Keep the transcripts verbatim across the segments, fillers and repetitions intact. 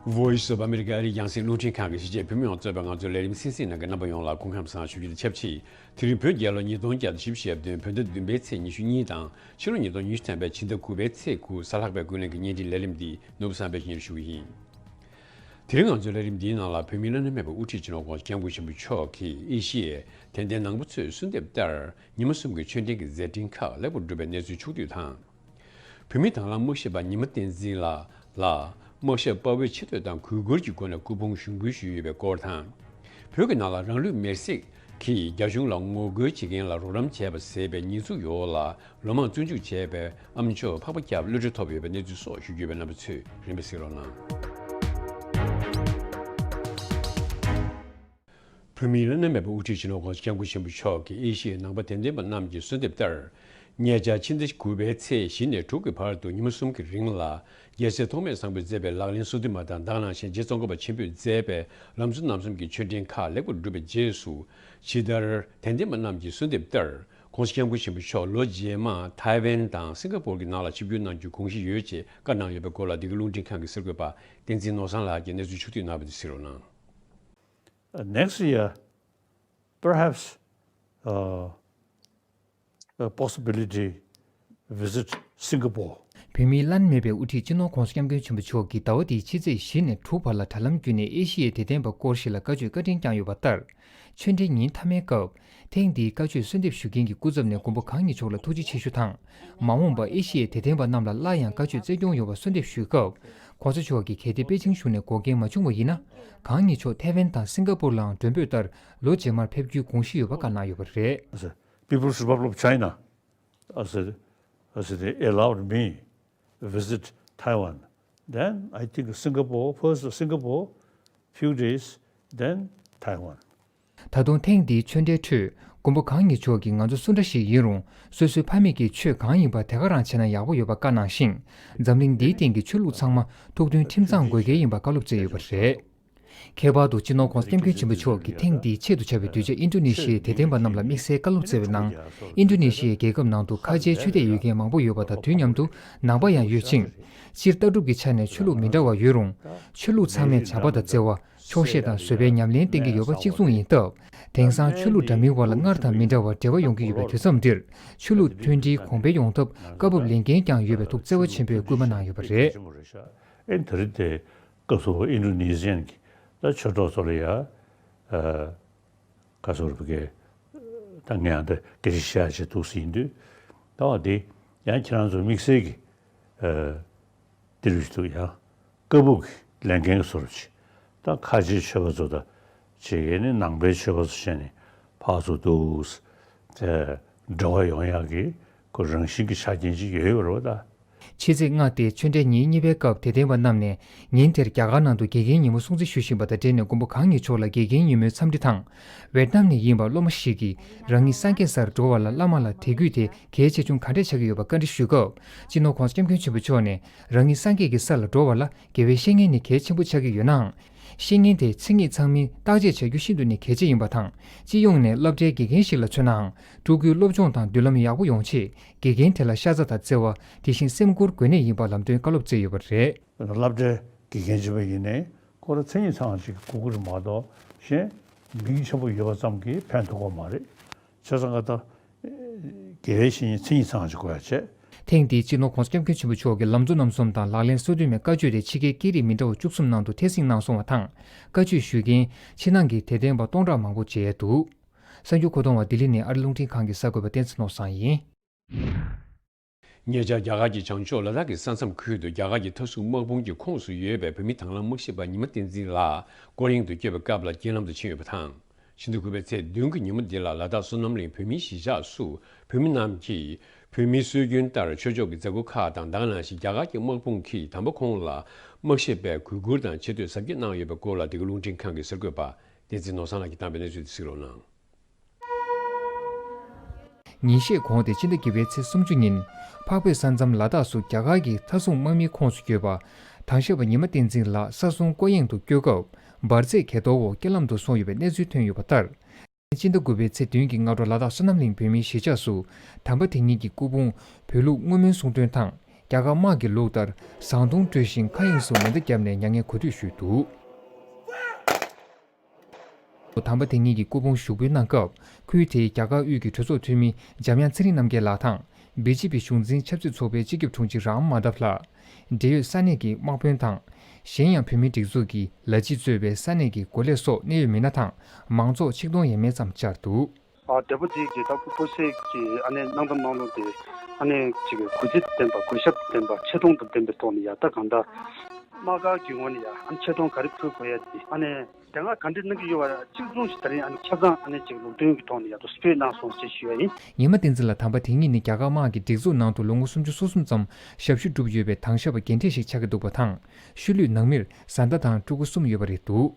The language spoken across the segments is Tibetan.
Voice of America ཨ་རིའི་རྒྱང་སྲིང་རླུང་འཕྲིན་ཁང་གི་གཞིས་བྱེས་བོད་མི་ཡོངས་གཙོས་པའི་ང་ཚོའི་ལས་རིམ་གསན་གཟིགས་གནང་མཁན་རྣམ་པ་ཡོངས་ལ་སྐུ་ཁམས་བཟང་ཞུ་རྒྱུ་དང་ཆབས་ཅིག་དེ་རིང་བོད་རྒྱལ་ལོ་ཉིས་སྟོང་བརྒྱ་དང་བཞི་བཅུ་ཞེ་བདུན་བོད་ཟླ་བདུན་པའི་ཚེས་ཉི་ཤུ་གཉིས་དང་ཕྱི་ལོ་ཉིས་སྟོང་ཉི་ཤུ་ཐམ་པའི་ཕྱི་ཟླ་དགུ་པའི་ཚེས་དགུ་གཟའ་ལྷག་པའི་ཀུན་གླེང་གི་བརྙན་འཕྲིན་ལས་རིམ་འདི་ནོར་བུ་བསམ་འཕེལ་གྱིས་སྙན་སྒྲོན་ཞུ་གི་ཡིན། དེ་རིང་ང་ཚོའི་ལས་རིམ་འདིའི་ནང་ལ་བོད་མིའི་བླ་ན་མེད་པའི་དབུ་ཁྲིད་སྤྱི་ནོར་༸གོང་ས་༸སྐྱབས་མགོན་ཆེན་པོ་མཆོག་གིས་ཨེ་ཤི་ཡའི་དད་ལྡན་ནང་པ་ཚོས་གསོལ་འདེབས་ལྟར་ཉི་མ་གསུམ་གྱི་ཆོས་འབྲེལ་གྱི་མཛད་འཕྲིན་ཁག་ལེགས་པར་གྲུབ་པའི་གནས་ཚུལ་ཕྱོགས་བསྡུས་དང་། བོད་མི་དང་བླངས་དམག་ཞབས་པ་ཉི་མ་བསྟན་འཛིན་ལགས་ལ་དམག་ཞབས་དཔའ་བོའི་ཆེ་བསྟོད་དང་གུས་བཀུར་གྱི་སྒོ་ནས་སྐུ་ཕུང་ཞུགས་འབུལ་ཞུས་ཡོད་པའི་སྐོར་དང་། བོད་ཀྱི་ནང་ལ་རང་ལུས་མེར་སྲེག་གིས་རྒྱ་གཞུང་ལ་ངོ་རྒོལ་བྱེད་མཁན་ལ་རོགས་རམ་བྱས་པ་ཟེར་བའི་ཉེས་འཛུགས་འོག་ལ་ལོ་མང་བཙོན་འཇུག་བྱས་པའི་ཨ་མཆོག་འཕགས་པ་སྐྱབས་གློད་གྲོལ་ཐོབ་ཡོད་པའི་གནས་ཚུལ་སོགས་ཞུ་རྒྱུ་ཡོད་པས་རྣམ་པ་ཚོས་རིམ་པས་གཟིགས་རོགས་གནང་། བོད་མིའི་བླ་ན་མེད་པའི་དབུ་ཁྲིད་སྤྱི་ནོར་༸གོང་ས་༸སྐྱབས་མགོན་ཆེན་པོ་མཆོག་གིས་ཨེ་ཤི་ཡའི་ནང་པ་དད་ལྡན་པ་རྣམས་ཀྱིས་གསོལ་འདེབས་ལྟར། ཉེ་ཆར་ཕྱི་ཟླ་དགུ་པའི་ཚེས་བཞི་ནས་དྲུག་གི་བར་དུ་ཉི་མ་གསུམ་གྱི་རིང་ལ་རྒྱལ་སྲས་ཐོགས་མེད་བཟང་པོས་མཛད་པའི་ལག་ལེན་སོ་བདུན་མ་དང་དེ་ག་ནང་བཞིན་རྗེ་ཙོང་ཁ་པ་ཆེན་པོས་མཛད་པའི་ལམ་གཙོ་རྣམ་གསུམ་གྱི་ཆོས་འབྲེལ་ཁག་ལེགས་པར་གྲུབ་པའི་རྗེས་སུ། ཇི་ལྟར་དད་ལྡན་པ་རྣམས་ཀྱིས་གསོལ་འདེབས་ལྟར་༸གོང་ས་༸སྐྱབས་མགོན་ཆེན་པོ་མཆོག་ལོ་རྗེས་མ་ཐའེ་ཝན་དང་སིང་ག་པོར་གྱི་ནང་ལ་ཆིབས་བསྒྱུར་གནང་རྒྱུའི་དགོངས་གཞི་ཡོད་ཅེས་བཀའ་གནང་ཡོད་པའི་སྐོར་ལ་འདི་ག་རླུང་འཕྲིན་ཁང་གི་གསར་འགོད་པ་བསྟན་འཛིན་ནོར་བཟང་ལགས་ཀྱིས་གནས་ཚུལ་ཕྱོགས་བསྡུས་གནང་བ་འདི་གཟིགས་རོགས་གནང་། Uh, next year, perhaps, uh, a possibility visit Singapore. བོད་མིའི་བླ་ན་མེད་པའི་དབུ་ཁྲིད་སྤྱི་ནོར་༸གོང་ས་༸སྐྱབས་མགོན་ཆེན་པོ་མཆོག་གིས་ཟླ་བ་འདིའི་ཕྱི་ཚེས་བཞི་ནས་དྲུག་བར་ལ་དྲ་ལམ་བརྒྱུད་ནས་ཨེ་ཤི་ཡའི་དད་ལྡན་པ་སྐོར་ཞིག་ལ་བཀའ་ཆོས་བཀའ་དྲིན་བསྐྱངས་ཡོད་པ་ལྟར། ཆོས་འབྲེལ་ཉིན་མཐའ་མའི་སྐབས། ཐེངས་འདིའི་བཀའ་ཆོས་གསོལ་འདེབས་ཞུ་མཁན་གྱི་སྐུ་ཚབ་ནས་མགོན་པོ་གང་ཉིད་མཆོག་ལ་ཐུགས་རྗེ་ཆེ་ཞུ་དང་། མ་འོངས་པར་ཨེ་ཤི་ཡའི་དད་ལྡན་པ་རྣམས་ལ་སླར་ཡང་བཀའ་ཆོས་སྩལ་སྐྱོང་ཡོང་བར་གསོལ་འདེབས་ཞུས་སྐབས། ༸གོང་ས་མཆོག་གིས་གལ་ཏེ་པེ་ཅིང་གཞུང་ནས་འགོག་རྐྱེན་མ་བྱུང་བ་ཡིན་ན། གང་ཉིད་མཆོག་ཐའེ་ཝན་དང་སིང་ག་པོར་ལའང་མགྲོན་འབོད་ལྟར་ལོ་རྗེས་མར་ཕེབས་རྒྱུའི་དགོངས་གཞི་ཡོད་པ་བཀའ་གནང་ཡོད་པ་རེད། As a People's Republic of China, as a, as they allowed me visit Taiwan, then I think Singapore, first Singapore, few days, then Taiwan. ད་དུང་ཐེངས་འདིའི་ཆོས་འབྲེལ་ཁྲོད་མགོན་པོ་གང་ཉིད་མཆོག་གིས་ང་ཚོ་སུ་འདྲ་ཞིག་ཡིན་རུང་སོ་སོའི་ཕ་མེས་ཀྱི་ཆོས་གང་ཡིན་པ་དེ་ག་རང་བྱས་ན་ཡག་པོ་ཡོད་པ་བཀའ་གནང་ཞིང་། འཛམ་གླིང་འདིའི་སྟེང་གི་ཆོས་ལུགས་ཚང་མ་ཐུགས་མཐུན་ཁྲིམས་གཙང་དགོས་གལ་ཡིན་པ་བཀའ་སློབ་སྩལ་ཡོད་པ་རེད། ཁྱད་པར་དུ་སྤྱི་ནོར་༸གོང་ས་༸སྐྱབས་མགོན་ཆེན་པོ་མཆོག་གིས་ཐེངས་འདིའི་ཆེད་དུ་བཅར་བའི་གདུལ་བྱ་ཨིན་ཌོ་ནེ་ཤི་ཡའི་དད་ལྡན་པ་རྣམས་ལ་དམིགས་བསལ་བཀའ་སློབ་སྩལ་བའི་ནང་། ཨིན་ཌོ་ནེ་ཤི་ཡའི་རྒྱལ་ཁབ་ནང་དུ་ཁ་ཆེའི་ཆོས་དད་ཡོད་མཁན་མང་པོ་ཡོད་པ་དང་དུས་མཉམ་དུ་ནང་པ་ཡང་ཡོད་ཅིང་། སྤྱིར་ལྟ་གྲུབ་ཀྱི་ཆ་ནས་ཆོས་ལུགས་མི་འདྲ་བ་ཡོད་རུང་། ཆོས་ལུགས་ཚང་མས་བྱམས་པ་དང་བརྩེ་བ། ཆོག་ཤེས་དང་བཟོད་པའི་ཉམས་ལེན་བསྟེན་གྱི་ཡོད་པ་གཅིག་མཚུངས་ཡིན་སྟབས། དེང་སང་ཆོས་ལུགས་འདྲ་མིན་བར་ལ་སྔར་དང་མི་འདྲ་བར་འབྲེལ་བ་ཡོང་གི་ཡོད་པའི་དུས་མཚམས་འདིར། ཆོས་ལུགས་མཐུན་སྒྲིལ་གོང་འཕེལ་ཡོང་ཐབས་བཀའ་བབས་ལས་འགན་ཀྱང་ཡོད་པའི་ཐོག་བརྩེ་བ་ཆེན་པོས་སྐུལ་མ་གནང་ཡོད་པ་རེད། ཨེ་ད་རེས་དེ་སྐབས་སུ་ཨིན་ཌོ་ནེ་ཤི་ཡན་གྱི་ད་ཆོས་གྲོགས་ཚོ་ལ་ཡ། ཨ། ག་ཟེར་བ་གི། ད་ངས་ཡང་ད་སྐད་ཆ་བཤད་བྱེད་འདུག་ཟེར་ཡིན་དུས། ད་བ་འདི་ཡང་ཁྱེད་རང་ཚོ་དམིགས་བསལ་གྱི། ཨ། འདི་རུ་ཞིག་འདུག་ཡང་། བཀའ་བབས་ཀྱི་ལས་འགན་གྱི་བཟོ་འདྲ་ཅིག་ད་ཁ་ཆེའི་ཆོས་པ་ཚོ་དང་། བྱེད་མཁན་ནི་ནང་པའི་ཆོས་པ་ཚོ་བྱས་ནས་ཕར་ཚུར་འདུག་ཟེར། འབྲེལ་བ་ཡོང་ཡག་གི་ཁོ་རང་བཞིན་གྱི་ཆ་རྐྱེན་ཅིག་ཡོད་ཡོད་རེད་བ་ད། ཕྱི་ཚེས་ལྔ་སྟེ་ཆོས་འབྲེལ་ཉིན་གཉིས་པའི་སྐབས་དད་ལྡན་པ་རྣམས་ནས་ཉིན་དེར་རྒྱ་གར་ནང་དུ་དགེ་རྒན་ཉིན་མོ་སྲུང་བརྩི་ཞུ་བཞིན་པ་དང་འབྲེལ་ནས་མགོན་པོ་གང་ཉིད་མཆོག་ལ་དགེ་རྒན་ཉིན་མོའི་འཚམས་འདྲི་དང་། ཝེད་ནམ་ནས་ཡིན་པ་སློབ་མ་ཞིག་གིས་རང་ཉིད་སངས་རྒྱས་སར་འགྲོ་བ་ལ་བླ་མ་ལ་དད་གུས་དེ་གལ་ཆེ་ཆུང་ག་འདྲས་ཆགས་ཀྱི་ཡོད་པ་བཀའ་འདྲི་ཞུས་སྐབས། སྤྱི་ནོར་༸གོང་ས་༸སྐྱབས་མགོན་ཆེན་པོ་མཆོག་ནས་རང་ཉིད་སངས་རྒྱས་ཀྱི་ས་ལ་འགྲོ་བ་ལ་དགེ་བའི་བཤེས་གཉེན་ནི་གལ་ཆེན་པོ་ཆགས་ཀྱི་ཡོད་ནའང་། བཤེས་གཉེན་དེ་མཚན་ཉིད་ཚང་མས་བརྟག་དཔྱད་བྱ་རྒྱུ་ཤིན་ཏུ་ནས་གལ་ཆེ་ཡིན་པ་དང་། སྤྱི་ཡོངས་ནས་སློབ་གྲྭའི་དགེ་རྒན་ཞིག་ལ་མཚོན་ནའང་། ཕྲུ་གུའི་སློབ་སྦྱོང་དང་མདུན་ལམ་ཡག་པོ་ཡོང་ཆེད། དགེ་རྒན་དེ་ལ་ཤ་ཚ་དང་བརྩེ་བ། དེ་བཞིན་སེམས་ཁུར་དགོས་གནད་ཡིན་པ་ལམ་སྟོན་བཀའ་སློབ་སྩལ་ཡོད་པ་རེད། སློབ་གྲྭའི་དགེ་རྒན་བྱས་པ་ཡིན་ནའི་ཁོ་རང་མཚན་ཉིད་ཚང་ཅིག་དགོས་ཀྱི་རེད་མ་གཏོགས་གཞན་མིང་ཆེན་པོ་ཡོད་པ་ཙམ་གྱིས་ཕན་ཐོགས་པ་མ་རེད། བྱས་ཙང་ཀ་ད། དགེ་བའི་བཤེས་གཉེན་མཚན་ཉིད་ཚང་ཅིག་དགོས་ཡ་བྱས། ཐེངས་འདིའི་སྤྱི་ནོར་༸གོང་ས་༸སྐྱབས་མགོན་ཆེན་པོ་མཆོག་གི་ལམ་གཙོ་རྣམ་གསུམ་དང་ལག་ལེན་སོ་བདུན་མའི་བཀའ་ཆོས་དེ་ཕྱི་རྒྱལ་སྐད་རིགས་མི་འདྲ་བ་བཅུ་གསུམ་ནང་དུ་ཐད་གཟིགས་གནང་སོང་བ་དང་། བཀའ་ཆོས་ཞུ་མཁན་ཕྱི་ནང་གི་དད་ལྡན་པ་སྟོང་ཕྲག་མང་པོ་མཇལ་འདུག་གསར་འགྱུར་མཁོ་གཏོང་བ་ལྡི་ལི་ནས་ཨ་རི་རླུང་འཕྲིན་ཁང་གི་གསར་འགོད་པ་བསྟན་འཛིན་ནོར་བཟང་ཡིན། ཉེ་ཆར་རྒྱ་གར་གྱི་བྱང་ཕྱོགས་ལ་དྭགས་ཀྱི་ས་མཚམས་ཁུལ་དུ་རྒྱ་གར་གྱི་མཐའ་སྲུང་དམག་དཔུང་གི་ཁོངས་སུ་ཡོད་པའི་བོད་མི་དང་བླངས་དམག་ཞབས་པ་ཉི་མ་བསྟན་འཛིན་ལགས་སྐོར་གཡེང་དུ་བསྐྱོད་པའི་སྐབས་ལ་རྐྱེན་ལམ་དུ་ཕྱིན་ཡོད་པ་དང་། ཕྱི་ཟླ་དགུ་པའི་ཚེས་བདུན་གྱི་ཉིན་མོ་འདི་ལ་ལ་དྭགས་བསོད་ནམས་གླིང་བོད་མིའི་གཞིས་ཆགས་སུ་བོད་མི་རྣམས་ཀྱིས་བོད་མིའི་སྲོལ་རྒྱུན་ལྟར་ཆོས་ཕྱོགས་ཀྱི་མཛད་སྒོ་ཁག་དང་། ད་ག་ནང་བཞིན་རྒྱ་གར་གྱི་དམག་དཔུང་གིས་དམ་པ་ཁོང་ལ་དམག་ཞབས་པས་གུས་བཀུར་དང་ཆེ་བསྟོད་གཟབ་རྒྱས་གནང་ཡོད་པའི་སྐོར་ལ་འདི་ག་རླུང་འཕྲིན་ཁང་གི་གསར་འགོད་པ་བསྟན་འཛིན་ནོར་བཟང་ལགས་ཀྱིས་བཏང་བའི་གནས་ཚུལ་དེ་གཟིགས་རོགས་གནང་། ཉིན་ཤས་གོང་སྟེ་སྤྱི་ཟླ་བརྒྱད་པའི་ཚེས་སུམ་ཅུ་ཉིན། འཕགས་བོད་ས་མཚམས་ལ་དྭགས་སུ་རྒྱ་གར་གྱི་མཐའ་སྲུང་དམག་མིའི་ཁོངས་སུ་གྱུར་པ། དམག་ཞབས་པ་ཉི་མ་བསྟན་འཛིན་ལགས་ས་སྲུང་སྐོར་གཡེང་དུ་བསྐྱོད་སྐབས། འབར་རྫས་གས་གཏོར་འོག་རྐྱེན་ལམ་དུ་སོང་ཡོད་པའི་གནས་ཚུལ་ཐོན་ཡོད་པ་ལྟར། སྤྱི་ཟླ་དགུ་པའི་ཚེས་བདུན་གྱི་སྔ་དྲོ་ལ་དྭགས་བསོད་ནམས་གླིང་བོད་མིའི་གཞིས་ཆགས་སུ། དམ་པ་དེ་ཉིད་ཀྱི་སྐུ་ཕུང་བོད་ལུགས་བསྔོ་སྨོན་གསུང་འདོན་དང་། རྒྱ་གར་དམག་གི་ལུགས་ལྟར་ཟངས་མདོང་དཀྲོལ་ཞིང་མཁའ་དབྱིངས་སུ་མེ་མདའ་བརྒྱབ་ནས་མྱ་ངན་གོ་སྡུད་ཞུས་འདུག་དམ་པ་དེ་ཉིད་ཀྱི་སྐུ་ཕུང་ཞུགས་འབུལ་གནང་སྐབས། ཁུལ་དེའི་རྒྱ་གར་དབུས་ཀྱི་གྲོས་ཚོགས་འཐུས་མི་འཇམ་དབྱངས་ཚེ་རིང་རྣམ་རྒྱལ་ལགས་དང་། བི་ཇེ་པི་གཞུང་འཛིན་ཆབ་སྲིད་ཚོགས་པའི་སྤྱི་ཁྱབ་དྲུང་ཆེ་རམ་མ་དྷབ་ལགས། འབྲེལ་ཡོད་ས་གནས་ཀྱི་དམག་དཔོན་དང་། གཞན་ཡང་བོད་མིའི་སྒྲིག་འཛུགས་ཀྱི་ལ་ཕྱི་གཙོས་པའི་ས་གནས་ཀྱི་འགོ་ལས་སོགས་གནད་ཡོད་མི་སྣ་དང་མང་ཚོགས་ཆིག་སྟོང་ཡས་མས་ཙམ་བཅར་འདུག་ཨ། འདས་པོ་དེ་གི་ད་སྤུ་སྤུ་སེ་གི་ཨ་ནི་གནང་སྟངས་གནང་ལུགས་དེ་ཨ་ནི་ཅིག་གི་གུས་བརྩི་ལྡན་པ་གུས་ཞབས་ལྡན་པ་ཆེ་མཐོང་དང་ལྡན་པའི་ཐོག་ནས་ཡ་ད་གང་ལྟར་དམག་སྒར་གྱི་ངོས་ནས་ཡ་ཨ་ནི་ཆེ་མཐོང་ག་རེ་ཕུལ་དགོས་ཡ་དེ་ཨ་ནི་དེ་སྔ་ག་འདྲ་གནང་གི་ཡོད་པ་གཅིག་མཚུངས་ཤིག་ད་རིང་ཨ་ནི་ཆ་ཚང་ཨ་ནི་ཅིག་ལུགས་མཐུན་གྱི་ཐོག་ནས་ཡ་ད་སྤྲོད་གནང་སོང་ཞེས་ཞུ་ཡ་ཡིན། ཉི་མ་བསྟན་འཛིན་ལགས་དམ་པ་དེ་ཉིད་ནི་རྒྱ་གར་དམག་གི་སྒྲིག་འཛུགས་ནང་དུ་ལོ་ངོ་སུམ་ཅུ་སོ་གསུམ་ཙམ་ཞབས་ཞུ་བསྒྲུབས་ཡོད་པའི་དྭང་ཞབས་པ་རྒན་གྲས་ཤིག་ཆགས་ཀྱི་འདུག་པ་དང་། ཤུལ་ལུས་ནང་མིར་བཟའ་ཟླ་དང་ཕྲུ་གུ་གསུམ་ཡོད་པ་རེད་འདུག་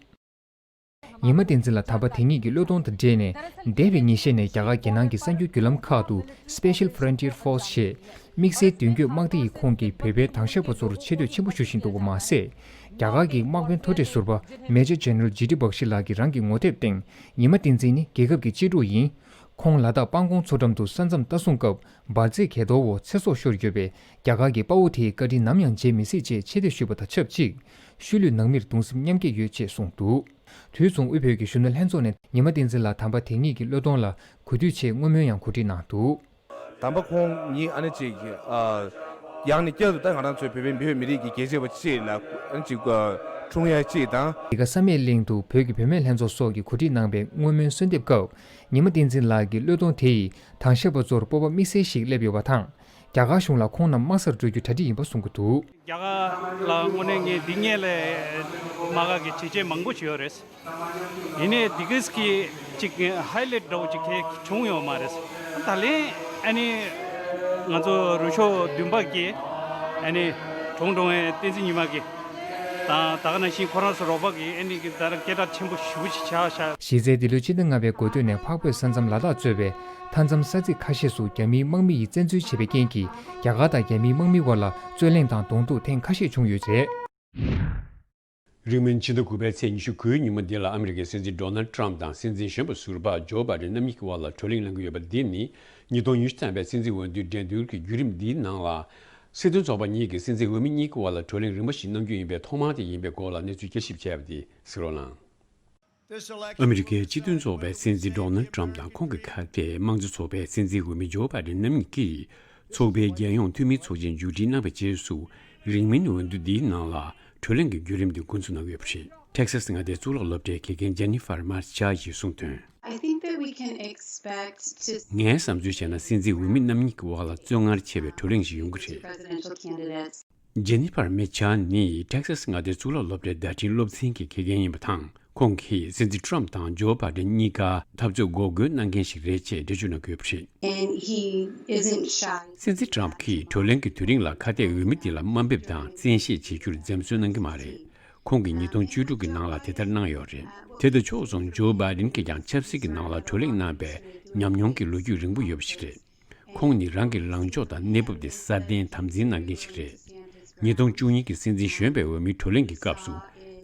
ཉི་མ་བསྟན་འཛིན་ལགས་དམ་པ་དེ་ཉིད་ཀྱི་བློས་གཏོང་དང་འབྲེལ་ནས། འདས་པའི་ཉིན་ཤས་ནས་རྒྱ་གར་རྒྱལ་ནང་གི་གསར་འགྱུར་བརྒྱུད་ལམ་ཁག་ཏུ་Special Frontier Force ཞེས་དམིགས་བསལ་མདུན་སྐྱོད་དམག་སྡེ་ཡི་ཁོངས་ཀྱི་བོད་པའི་དྭང་ཞབས་པ་ཚོར་ཆེ་བསྟོད་ཆེན་པོ་ཞུ་བཞིན་འདུག་པ་མ་ཟད། རྒྱ་གར་གྱི་དམག་དཔོན་མཐོ་གྲས་ཟུར་པ་Major General ཇི་ཏི་བྷག་ཤི་ལགས་ཀྱིས་རང་གི་ངོ་དེབ་སྟེང་ཉི་མ་བསྟན་འཛིན་ནི་རྒྱལ་ཁབ་ཀྱི་གཅེས་ཕྲུག་ཡིན། ཁོང་ལ་དྭགས་སྤང་གོང་མཚོ་འགྲམ་དུ་ས་མཚམས་ལྟ་སྲུང་སྐབས་འབར་རྫས་གས་གཏོར་འོག་ཚེ་སྲོག་ཤོར་ཡོད་པས། རྒྱ་གར་གྱི་དཔའ་བོ་དེའི་བཀའ་དྲིན་ནམ་ཡང་བརྗེད་མི་སྲིད་ཅེས་ཆེ་བསྟོད་ཞུས་པ་དང་ཆབས་ཅིག་ཤུལ་ལུས་ནང་མིར་གདུང་སེམས་མཉམ་སྐྱེད་ཡོད་ཅེས་གསུངས་འདུག་དུས་མཚུངས་དབུས་བོད་ཀྱི་གཞོན་ནུ་ལྷན་ཚོགས་ནས་ཉི་མ་བསྟན་འཛིན་ལགས་དམ་པ་དེ་ཉིད་ཀྱི་བློས་གཏོང་ལ་གུས་འདུད་ཆེད་བསྔོ་སྨོན་ཡང་གོ་སྒྲིག་གནང་འདུག་དམ་པ་ཁོང་ཉིད་ཨ་ནེ་ཅིག་ཨ། ཡང་ནས་བསྐྱར་དུ་ད་ང་རང་ཚོའི་བོད་པའི་བོད་མི་རིགས་ཀྱི་རྒྱལ་གཅེས་པ་ཅིག་ལ་ཨ་ནེ་ཅིག་འཁྲུངས་ཡ་ཅིག་དང་། འདི་ག་བསམ་ཡས་གླིང་དུ་བོད་ཀྱི་བུད་མེད་ལྷན་ཚོགས་སོགས་ཀྱིས་གོ་སྒྲིག་གནང་པའི་བསྔོ་སྨོན་གསོལ་འདེབས་སྐབས། ཉི་མ་བསྟན་འཛིན་ལགས་ཀྱི་བློས་གཏོང་དེ་ཡིས་དྭང་ཞབས་པ་ཚོར་སྤོབས་པ་དམིགས་བསལ་ཞིག་སླེབས་ཡོད་པ་དང་། རྒྱ་གར་གཞུང་ལ་ཁོང་རྣམས་དམག་སར་འགྲོ་རྒྱུ་གྲ་སྒྲིག་ཡིན་པ་གསུང་གི་འདུག་རྒྱ་གར་ལ་དངོས་གནས་ངས་འདི་སྔོན་ལ་དམག་སྒར་གྱི་བྱས་རྗེས་མང་པོ་ཞིག་ཡོད་རེད། ཡིན་ནའི་འདི་གས་ཀྱི་ཅིག་ཧའི་ལའིཊ་འདྲ་བོ་ཅིག་གས་བྱུང་ཡོད་མ་རེད། ད་ལན་ཨ་ནི་ང་ཚོ་རུ་ཤོག་བདུན་པ་གི་ཨ་ནི་གྲོངས་གྲོངས་བའི་བསྟན་འཛིན་ཉི་མ་གི་དང་ད་ག་ནང་བཞིན་ཁོ་རང་ཚོ་རོགས་པ་གི་ཨ་ནི་གི་ད་ར་སྐད་གྲགས་ཆེན་པོ་ཞེ་པོ་ཅིག་ཆགས་ཤག་གཞི་རྩའི་འདི་ལོའི་སྤྱི་ཟླ་ལྔ་པའི་འགོ་སྟོད་ནས་འཕགས་བོད་ས་མཚམས་ལ་དྭགས་གཙོས་པའི་མཐའ་མཚམས་ས་ཚིགས་ཁ་ཤས་སུ་རྒྱ་མིའི་དམག་མི་ཡིས་བཙན་འཛུལ་བྱས་པའི་རྐྱེན་གྱིས་རྒྱ་གར་དང་རྒྱ་མིའི་དམག་མི་དབར་ལ་རྩོད་གླེང་དང་གདོང་ཐུག་ཐེངས་ཁ་ཤས་བྱུང་ཡོད་ཅེས། རིང་མིན་ཕྱི་ཟླ་དགུ་པའི་ཚེས་ཉི་ཤུ་དགུའི་ཉིན་མོ་འདི་ལ་ཨ་མི་རི་ཀའི་སྲིད་འཛིན་ཌོ་ནལ་ཊམ་དང་སྲིད་འཛིན་གཞོན་པ་ཟུར་པ་ཇོ་བྷའི་ཌེན་རྣམ་གཉིས་ཀྱི་དབར་ལ་བགྲོ་གླེང་གནང་གི་ཡོད་པ་འདི་ནི་ཉིས་སྟོང་ཉི་ཤུ་ཐམ་པའི་སྲིད་འཛིན་འོས་བསྡུའི་འགྲན་བསྡུར་གྱི་བརྒྱུད་རིམ་འདིའི་ནང་ལ་སྲིད་དོན་ཚོགས་པ་གཉིས་ཀྱི་སྲིད་འཛིན་འོས་མི་གཉིས་ཀྱི་དབར་ལ་བགྲོ་གླེང་རིམ་པ་ཞིག་གནང་རྒྱུ་ཡིན་པའི་ཐོག་མ་དེ་ཡིན་པའི་སྐོར་ལ་གནས་ཚུལ་དཔྱད་ཞིབ་བྱས་པ་དེ་གཟིགས་རོགས་གནང་། ཨ་མི་རི་ཀའི་སྤྱི་མཐུན་ཚོགས་པའི་སྲིད་འཛིན་ཌོ་ནལ་ཊམ་དང་ཁོང་གི་ཁ་གཏད་དམངས་གཙོ་ཚོགས་པའི་སྲིད་འཛིན་འོས་མི་ཇོ་བྷའི་ཌེན་རྣམ་གཉིས་ཀྱིས་ཚོགས་པའི་རྒྱལ་ཡོངས་འཐུས་མིའི་ཚོགས་ཆེན་མཇུག་སྒྲིལ་གནང་བའི་རྗེས་སུ་རིང་མིན་འོས་བསྡུ་འདིའི་ནང་ལ་བགྲོ་གླེང་གི་བརྒྱུད་རིམ་དེ་འགོ་འཛུགས་གནང་ཡོད་པ་རེད། ཊེག་སཱས་མངའ་སྡེའི་གཙུག་ལག་སློབ་གྲྭའི་དགེ་རྒན་ཇེ་ནི་ཧྥར་མར་ཆར་ཡིས་གསུངས་དོན། I think that we can expect to ངའི་བསམ་ཚུལ་བྱས་ན་སྲིད་འཛིན་འོས་མི་རྣམ་གཉིས་ཀྱི་དབར་ལ་རྩོད་ངར་ཆེ་བའི་བགྲོ་གླེང་ཞིག་ཡོང་གི་རེད། Presidential candidates. ཇེ་ནི་ཧྥར་མེ་ཆར་ནི་ཊེག་སཱས་མངའ་སྡེའི་གཙུག་ལག་སློབ་གྲྭའི་བརྡ་འཕྲིན་སློབ་ཚན་གྱི་དགེ་རྒན་ཡིན་པ་དང་། ཁོང་གིས་སྲིད་འཛིན་ཊམ་དང་ཇོ་བྷའི་ཌེན་གཉིས་ཀ་འཐབ་རྩོད་འགོག་རྒོལ་གནང་མཁན་ཞིག་རེད་ཅེས་འགྲེལ་བརྗོད་གནང་གི་ཡོད་པ་རེད། And he isn't shy. སྲིད་འཛིན་ཊམ་གྱིས་བགྲོ་གླེང་གི་དུས་རིང་ལ་ཁ་གཏད་འོས་མི་དེ་ལ་དམའ་འབེབས་དང་བཙན་ཤེད་བྱེད་རྒྱུར་འཛེམ་ཟོན་གནང་གི་མ་རེད། ཁོང་གིས་ཉིས་སྟོང་བཅུ་དྲུག་གི་ནང་ལ་དེ་ལྟར་གནང་ཡོད་རེད། དེ་དང་ཕྱོགས་མཚུངས་ཇོ་བྷའི་ཌེན་གྱིས་ཀྱང་ཆབ་སྲིད་ཀྱི་ནང་ལ་བགྲོ་གླེང་གནང་བའི་ཉམས་མྱོང་གི་ལོ་རྒྱུས་རིང་པོ་ཡོད་པ་ཞིག་རེད། ཁོང་ནི་རང་གི་ལངས་ཕྱོགས་དང་གནས་བབ་དེ་སྲ་བརྟན་དམ་འཛིན་གནང་མཁན་ཞིག་རེད། ཉིས་སྟོང་བཅུ་གཉིས་ཀྱི་སྲིད་འཛིན་གཞོན་པའི་འོས་མིའི་བགྲོ་གླེང་གི་སྐབས་སུ་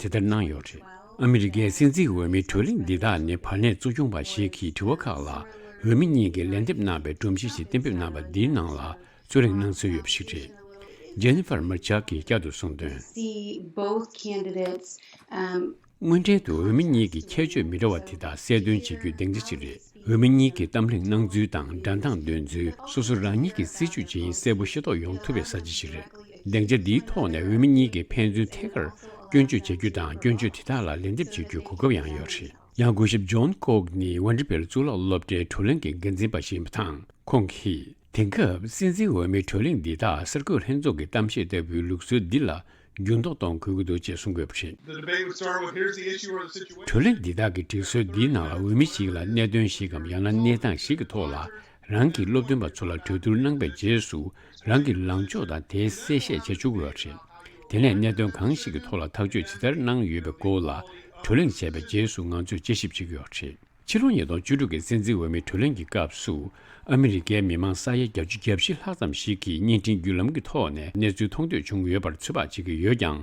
དེ་ལྟར་གནང་ཡོད་རེད། ཨ་མི་རི་ཀའི་སྲིད་འཛིན་འོས་མིའི་བགྲོ་གླེང་འདི་དག་ནི་བར་གནས་གཙོ་སྐྱོང་པ་ཞིག་གིས་དྲི་བ་ཁག་ལ་འོས་མི་གཉིས་ཀྱིས་ལན་འདེབས་གནང་བའི་སྒྲོམ་གཞི་ཞིག་གཏན་འབེབས་གནང་བ་འདིའི་ནང་ལ་རྩོད་གླེང་གནང་སྲོལ་ཡོད་པ་ཞིག་རེད། ཇེ་ནི་ཧྥར་མར་ཆར་གྱིས་བསྐྱར་དུ་གསུངས་དོན། See both candidates, um, དངོས་འབྲེལ་དུ་འོས་མི་གཉིས་ཀྱི་ཁྱད་ཆོས་མི་འདྲ་བ་དེ་དག་གསལ་སྟོན་བྱེད་རྒྱུའི་སྡིངས་ཆ་ཞིག་རེད། འོས་མི་གཉིས་ཀྱིས་གཏམ་གླེང་གནང་ཚུལ་དང་འགྲན་སྟངས་འདོན་ཚུལ་སོ་སོ་རང་ཉིད་ཀྱི་སྲིད་ཇུས་ཇི་ཡིན་གསལ་པོ་ཤེས་རྟོགས་ཡོང་ཐུབ་པའི་ས་ཆ་ཞིག་རེད། སྡིངས་ཆ་འདིའི་ཐོག་ནས་འོས་མི་གཉིས་ཀྱིས་ཕན་ཚུན་ཐད་ཀར་སྐྱོན་བརྗོད་བྱེད་རྒྱུ་དང་སྐྱོན་བརྗོད་དེ་དག་ལ་ལན་འདེབས་བྱེད་རྒྱུའི་གོ་སྐབས་ཡང་ཡོད་རེད། ཡང་སྐུ་ཞབས་ཇོན་ཀོག་ནི་ཝན་ཌར་བྷིལ་གཙུག་ལག་སློབ་གྲྭའི་བགྲོ་གླེང་གི་འགན་འཛིན་པ་ཞིག་ཡིན་པ་དང་། ཁོང་གིས། དེང་སྐབས་སྲིད་འཛིན་འོས་མིའི་བགྲོ་གླེང་འདི་དག་གསར་འགོད་ལྷན་ཚོགས་ཀྱི་གཏམ་བཤད་ལྟ་བུའི་ལུགས་སྲོལ་འདི་ལ་འགྱུར་ལྡོག་གཏོང་དགོས་ཀྱི་འདུག་ཅེས་གསུང་གི་ཡོད་པ་རེད། The debate would start with, "Here's the issue or the situation." བགྲོ་གླེང་འདི་དག་གི་སྒྲིག་སྲོལ་འདིའི་ནང་ལ་འོས་མི་ཞིག་ལ་གནད་དོན་ཞིག་གམ་ཡང་ན་གནས་སྟངས་ཤིག་གི་ཐོག་ལ་རང་གི་སློབ་སྟོན་པ་ཚོ་ལ་གྲོས་བསྡུར་གནང་པའི་རྗེས་སུ་རང་གི་ལངས་ཕྱོགས་དང་དེའི་གསལ་བཤད་བྱེད་ཆོག་གི་ཡོད་པ་རེད། དེ་ནས་གནད་དོན་གང་ཞིག་གི་ཐོག་ལ་ཐག་གཅོད་ཇི་ལྟར་གནང་ཡོད་པའི་སྐོར་ལ་བགྲོ་གླེང་བྱས་པའི་རྗེས་སུ་ང་ཚོས་དཔྱད་ཞིབ་བྱེད་ཀྱི་ཡོད་པ་རེད། ཕྱི་ལོ་ཉིས་སྟོང་བཅུ་དྲུག་གི་སྲིད་འཛིན་འོས་མིའི་བགྲོ་གླེང་གི་སྐབས་སུ། ཨ་མི་རི་ཀའི་མི་མང་ས་ཡ་བརྒྱད་ཅུ་གྱ་བཞི་ལྷག་ཙམ་ཞིག་གིས་བརྙན་འཕྲིན་བརྒྱུད་ལམ་གྱི་ཐོག་ནས་གནས་ཚུལ་མཐོང་ཐོས་བྱུང་ཡོད་པར་ཚོད་དཔག་བྱེད་ཀྱི་ཡོད་ཀྱང་།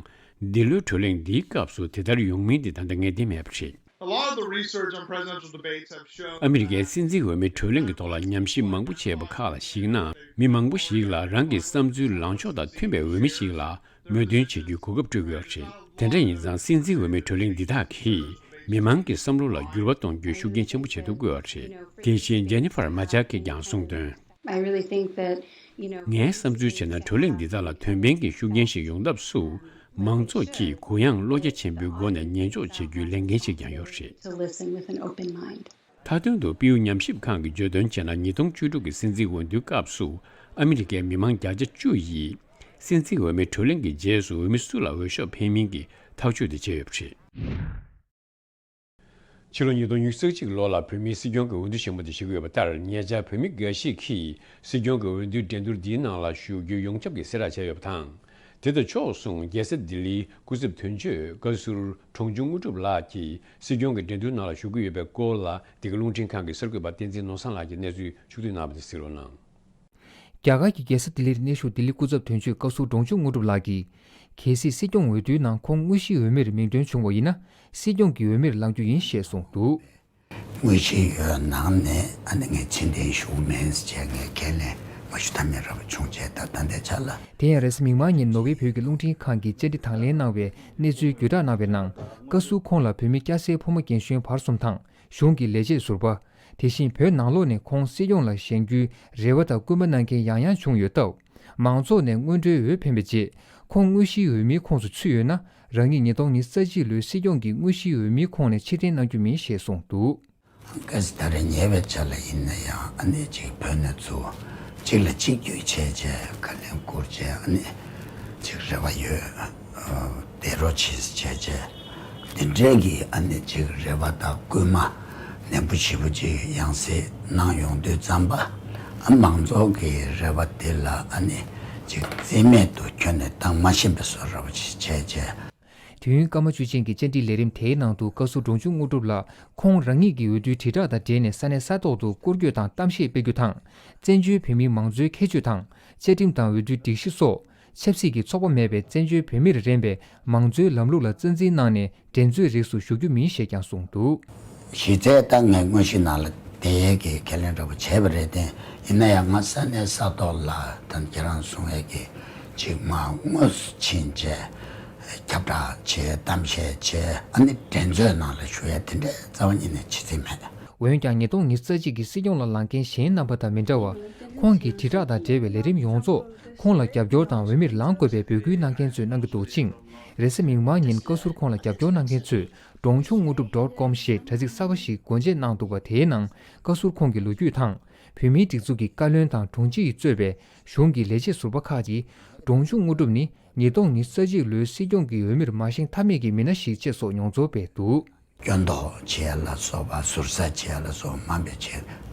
འདི་ལོའི་བགྲོ་གླེང་འདིའི་སྐབས་སུ་དེ་ལྟར་ཡོང་མིན་དེ་ད་ལྟ་ངེས་གཏན་མེད་པ་རེད། A lot of the research on presidential debates have shown ཨ་མི་རི་ཀའི་སྲིད་འཛིན་འོས་མིའི་གྲོས་གླེང་གི་ཐོག་ལ་ཉམས་ཞིབ་མང་པོ་བྱས་པ་ཁག་ལ་གཞིགས་ན། མི་མང་པོ་ཞིག་ལ་རང་གི་བསམ་ཚུལ་ལངས་ཕྱོགས་དང་མཐུན་པའི་འོས་མི་ཞིག་ལ་མོས་མཐུན་བྱེད་རྒྱུའི་གོ་སྐབས་སྤྲོད་ཀྱི་ཡོད་རེད། དེ་འདྲ་ཡིན་ཙང་སྲིད་འཛིན་འོས་མིའི་གྲོས་གླེང་འདི་དག་གིས་མི་མང་གི་བསམ་བློ་ལ་འགྱུར་བ་གཏོང་རྒྱུའི་ཤུགས་རྐྱེན་ཆེན་པོ་བྱེད་ཐུབ་ཀྱི་ཡོད་རེད། དེ་བཞིན་ཇེ་ནི་ཕར་མ་ཅག་གིས་ཀྱང་གསུངས་དོན། I really think that, you know, ངའི་བསམ་ཚུལ་བྱས་ན་གྲོས་གླེང་འདི་དག་ལ་དོན་ཕན་གྱི་ཤུགས་རྐྱེན་ཞིག་ཡོང་ཐབས་སུ། མང་ཚོགས་ཀྱིས་གུ་ཡངས་བློ་རྒྱ་ཆེན་པོའི་སྒོ་ནས་ཉན་འཇོག་བྱེད་རྒྱུའི་ལས་འགན་ཞིག་ཀྱང་ཡོད་རེད། To listen with an open mind. མཐའ་དོན་དུ་པིའུ་ཉམས་ཞིབ་ཁང་གིས་བརྗོད་དོན་བྱས་ན། ཉིས་སྟོང་བཅུ་དྲུག་གི་སྲིད་འཛིན་འོས་བསྡུའི་སྐབས་སུ་ཨ་མི་རི་ཀའི་མི་མང་བརྒྱ་ཆ་བཅུ་ཡིས་སྲིད་འཛིན་འོས་མིའི་གྲོས་གླེང་གི་རྗེས་སུ་འོས་མི་སུ་ལ་འོས་ཤོག་འཕེན་མིན་གྱི་ཐག་གཅོད་དེ་བྱས་ཡོད་པ་རེད། ཕྱི་ལོ་ཉིས་སྟོང་ཉི་ཤུ་རྩ་གཅིག་ལོ་ལ་བོད་མིའི་སྲིད་སྐྱོང་གི་འོས་བསྡུ་ཆེན་མོ་དེ་བྱེད་ཀྱི་ཡོད་པ་ལྟར། ཉེ་ཆར་བོད་མི་འགའ་ཞིག་གིས་སྲིད་སྐྱོང་གི་འོས་བསྡུའི་འགྲན་བསྡུར་འདིའི་ནང་ལ་ཞུགས་རྒྱུ་ཡོངས་ཁྱབ་ཀྱིས་གསལ་བསྒྲགས་བྱས་ཡོད་པ་དང་། དེ་དང་ཕྱོགས་མཚུངས་རྒྱལ་ས་ལྡི་ལིའི་སྐུ་ཚབ་དོན་གཅོད་བཀའ་ཟུར་འབྲོང་ཆུང་དངོས་གྲུབ་ལགས་ཀྱིས་སྲིད་སྐྱོང་གི་འགྲན་བསྡུར་ནང་ལ་ཞུགས་ཀྱི་ཡོད་པའི་སྐོར་ལ། འདི་ག་རླུང་འཕྲིན་ཁང་གི་གསར་འགོད་པ་བསྟན་འཛིན་ནོར་བཟང་ལགས་ཀྱིས་གནས་ཚུལ་ཕྱོགས་བསྡུས་གནང་བ་དེ་གཟིགས་རོགས་གནང་། རྒྱ་གར་གྱི་རྒྱལ་ས་ལྡི་ལིར་གནས་བཞུགས་ལྡི་ལི་སྐུ་ཚབ་དོན་གཅོད་བཀའ་ཟུར་འབྲོང་ཆུང་དངོས་གྲུབ་ལགས་ཀྱིས། གལ་སྲིད་སྲིད་སྐྱོང་འོས་བསྡུའི་ནང་ཁོང་དངོས་གཞིའི་འོས་མིར་མིང་འདོན་བྱུང་བ་ཡིན་ན། སྲིད་སྐྱོང་གི་འོས་མིར་ལངས་རྒྱུ་ཡིན་ཞེས་གསུངས་འདུག། དངོས་གཞིའི་འོས་ནང་ནས་ཨ་ནི་ངས་ཕྱིར་འཐེན་ཞུ་མིན་ཟེར་ངས་ཁས་ལེན་མ་ཞུ་ཐབས་མེད་ར་བ་བྱུང་བྱས། ད་ད་ལྟའི་ཆ་ལ། དེ་ཡང་རེས་གཟའ་མིག་དམར་ཉིན་ནོར་ཝེ་བོད་ཀྱི་རླུང་འཕྲིན་ཁང་གིས་བཅར་འདྲི་དང་ལེན་གནང་བའི་གནས་ཚུལ་བརྒྱུད་བསྒྲགས་གནང་བའི་ནང་། བཀའ་ཟུར་ཁོང་ལ་བོད་མི་སྐྱ་སེར་ཕོ་མོ་རྒན་གཞོན་བར་གསུམ་དང་། གཞུང་གི་ལས་བྱེད་ཟུར་པ། དེ་བཞིན་བོད་ནང་ལོགས་ནས་ཁོང་སྲིད་སྐྱོང་ལ་བཞེངས་རྒྱུའི་རེ་བ་དང་སྐུལ་མ་གནང་མཁན་ཡང་ཡང་བྱུང་ཡོད་སྟབས། མང་ཚོགས་ནས་སྔོན་འགྲོའི་འོས་འཕེན་པའི་རྗེས། ཁོང་དངོས་གཞིའི་འོས་མིའི་ཁོངས་སུ་ཚུད་ཡོད་ན། རང་ཉིད་ཉིས་སྟོང་ཉི་ཤུ་རྩ་གཅིག་ལོའི་སྲིད་སྐྱོང་གི་དངོས་གཞིའི་འོས་མིའི་ཁོངས་ནས་ཕྱིར་འཐེན་གནང་རྒྱུ་མིན་ཞེས་གསུངས་འདུག། གལ་སྲིད་ད་རེས་ཉེ་བའི་ཆར་ལ་ཡིན་ན་ཡང་ཨ་ནི་ཅིག་བོད་ནས་ཚུར་གཅིག་ལ་གཅིག་བརྒྱུད་བྱས་བྱས་ཁ་ལན་བསྐུར་བྱས་ཨ་ནི་ཅིག་རེ་བ་ཡོད། བསྡད་རོགས་བྱེད་ཟེར་བྱས་བྱས། དེ་འདྲའི་གི་ཨ་ནི་ཅིག་རེ་བ་དང་སྐུལ་མ་ནན་པོ་ཞེ་པོ་ཅིག་ཡང་སེ་གནང་ཡོང་དུས་ཙམ་པ། ཨ་མང་ཚོགས་ཀྱི་རེ་བ་དེ་ལ་ཨ་ནི་ཅིག་རྩིས་མེད་དུ་ཁྱོན་ནས་བཏང་མ་ཤེས་པའི་བཟོ་འདྲ་བོ་ཞིག་བྱས་བྱས། དུས་ཡུན་སྐར་མ་བཅུ་ཅན་གྱི་བཅར་འདྲིའི་ལས་རིམ་དེའི་ནང་དུ་བཀའ་ཟུར་འབྲོང་ཆུང་དངོས་གྲུབ་ལགས་ཁོང་རང་ཉིད་ཀྱི་འོས་བསྡུའི་དྲིལ་བསྒྲགས་དང་འབྲེལ་ནས་ས་གནས་ས་ཐོག་ཏུ་སྐོར་སྐྱོད་དང་གཏམ་བཤད་སྤེལ་རྒྱུ་དང་། བཙན་བྱོལ་བོད་མིའི་མང་གཙོའི་ཁྱད་ཆོས་དང་། བཅའ་ཁྲིམས་དང་འོས་བསྡུའི་སྒྲིག་གཞི་སོགས། ཆབ་སྲིད་ཀྱི་ཚོགས་པ་མེད་པའི་བཙན་བྱོལ་བོད་མིར་རན་པའི་མང་གཙོའི་ལམ་ལུགས་ལ་རྩ་འཛིན་གནང་ནས་འགྲན་རྩོད་རིགས་སུ་ཞུགས་རྒྱུ་མིན་ཞེས་ཀྱང་གསུངས་འདུག། གཞི་རྩའི་ད་ངས་དངོས་གཞི་ནང་ལ་བསྡད་ཡས་ཀྱི་ཁས་ལེན་འདྲ་པོ་བྱས་པ་རེད་དེ། ཡིན་ན་ཡང་ང་ས་གནས་ས་ཐོག་ལ་ད་ཁྱེད་རང་གསུང་ཡས་ཀྱི་ཅིག་མ་དངོས་སུ་ཕྱིན་བྱས་ཁྱབ་བསྒྲགས་བྱས་གཏམ་བཤད་བྱས་ཨ་ནི་འགྲན་རྩོད་ནང་ལ་ཞུགས་ཡས་དེ་འདྲའི་རྩ་བ་ཉིད་ནས་བྱེད་རྩིས་མེད། འོན་ཀྱང་ཉིས་སྟོང་ཉི་ཤུ་རྩ་གཅིག་གི་སྲིད་སྐྱོང་ལ་ལངས་མཁན་གཞན་རྣམ་པ་དང་མི་འདྲ་བར། ཁོང་གི་དྲིལ་བསྒྲགས་དང་འབྲེལ་བའི་ལས་རིམ་ཡོངས་རྫོགས་ཁོང་ལ་རྒྱབ་སྐྱོར་དང་འོས་མིར་ལངས་དགོས་པའི་འབོད་སྐུལ་གནང་མཁན་ཚོས་གནང་གི་འདུག་ཅིང་། རེས་གཟའ་མིག་དམར་ཉིན་བཀའ་ཟུར་ཁོང་ལ་རྒྱབ་སྐྱོར་གནང་མཁན་ཚོས་འབྲོང་ཆུང་དངོས་གྲུབ་ཌོཊ་ཀོམ་ཞེས་དྲ་ཚིགས་གསར་པ་ཞིག་སྒོ་འབྱེད་གནང་འདུག་པ། དེའི་ནང་བཀའ་ཟུར་ཁོང་གི་ལོ་རྒྱུས་དང་། བོད་མིའི་སྒྲིག་འཛུགས་ཀྱི་བཀའ་བློན་དང་དྲུང་ཆེ་ཡིས་གཙོས་པའི་གཞུང་གི་ལས་བྱེད་ཟུར་པ་ཁག་གིས། འབྲོང་ཆུང་དངོས་གྲུབ་ནི་ཉིས་སྟོང་ཉི་ཤུ་རྩ་གཅིག་ལོའི་སྲིད་སྐྱོང་གི་འོས་མིར་མ་བཞེངས་ཐབས་མེད་ཀྱི་མི་སྣ་ཞིག་ཅེས་སོགས་མྱོང་ཚོར་སྤེལ་འདུག། སྐྱོན་འདོགས་བྱེད་ཡ་ལ་སོགས་པ་ཟུར་ཟ་བྱེད་ཡ་ལ་སོགས་མང་པོ་བྱེད་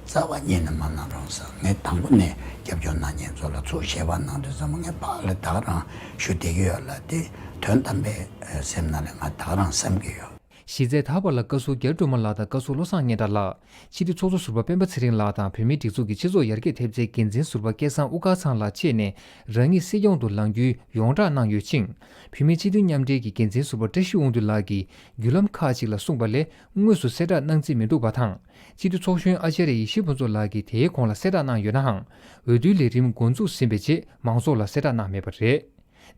རྩ་བ་ཉིད་ནས་མ་གནང་རོགས་ཟེར། ངས་དང་པོ་ནས་རྒྱབ་སྐྱོར་གནང་མཁན་ཚོ་ལ་ཚུར་ཞལ་པར་གནང་དུས་ཙམ་པ་ངས་ཕར་ལ་ད་ག་རང་ཞུ་བསྡད་ཀྱི་ཡོད་ལ། དེ་དོན་དམ་པའི་སེམས་ནང་ལ་ང་ད་ག་རང་བསམ་གྱི་ཡོད། གཞི་རྩའི་ད་བར་ལ་བཀའ་ཟུར་རྒྱ་རི་སྒྲོལ་མ་ལགས་དང་བཀའ་ཟུར་བློ་བཟང་སྙན་གྲགས་ལགས། སྤྱི་འཐུས་ཚོགས་གཙོ་ཟུར་པ་སྤེན་པ་ཚེ་རིང་ལགས་དང་བོད་མིའི་སྒྲིག་འཛུགས་ཀྱི་སྤྱི་ཚོགས་ཡར་རྒྱས་ཐེབས་རྩའི་འགན་འཛིན་ཟུར་པ་སྐལ་བཟང་དབུ་དཀར་ཚང་ལགས་བཅས་ནས་རང་ཉིད་སྲིད་སྐྱོང་དུ་ལངས་རྒྱུའི་ཡོངས་བསྒྲགས་གནང་ཡོད་ཅིང་། བོད་མིའི་སྤྱི་མཐུན་མཉམ་འབྲེལ་གྱི་འགན་འཛིན་ཟུར་པ་བཀྲ་ཤིས་དབང་འདུས་ལགས་ཀྱིས་བརྒྱུད་ལམ་ཁག་ཅིག་ལ་གསུངས་པ་ལས་དངོས་སུ་གསལ་བསྒྲགས་གནང་རྩིས་མི་འདུག་པ་དང་། སྤྱི་འཐུས་ཚོགས་གཞོན་ཨ་ཅཱརྱ་ཡེ་ཤེས་ཕུན་ཚོགས་ལགས་ཀྱིས་དེའི་གོང་ལ་གསལ་བསྒྲགས་གནང་ཡོད་ནའང་། འོས་བསྡུའི་ལས་རིམ་འགོ་འཛུགས་ཟིན་པའི་རྗེས་མང་ཚོགས་ལ་གསལ་བསྒྲགས་གནང་མེད་པ་རེད།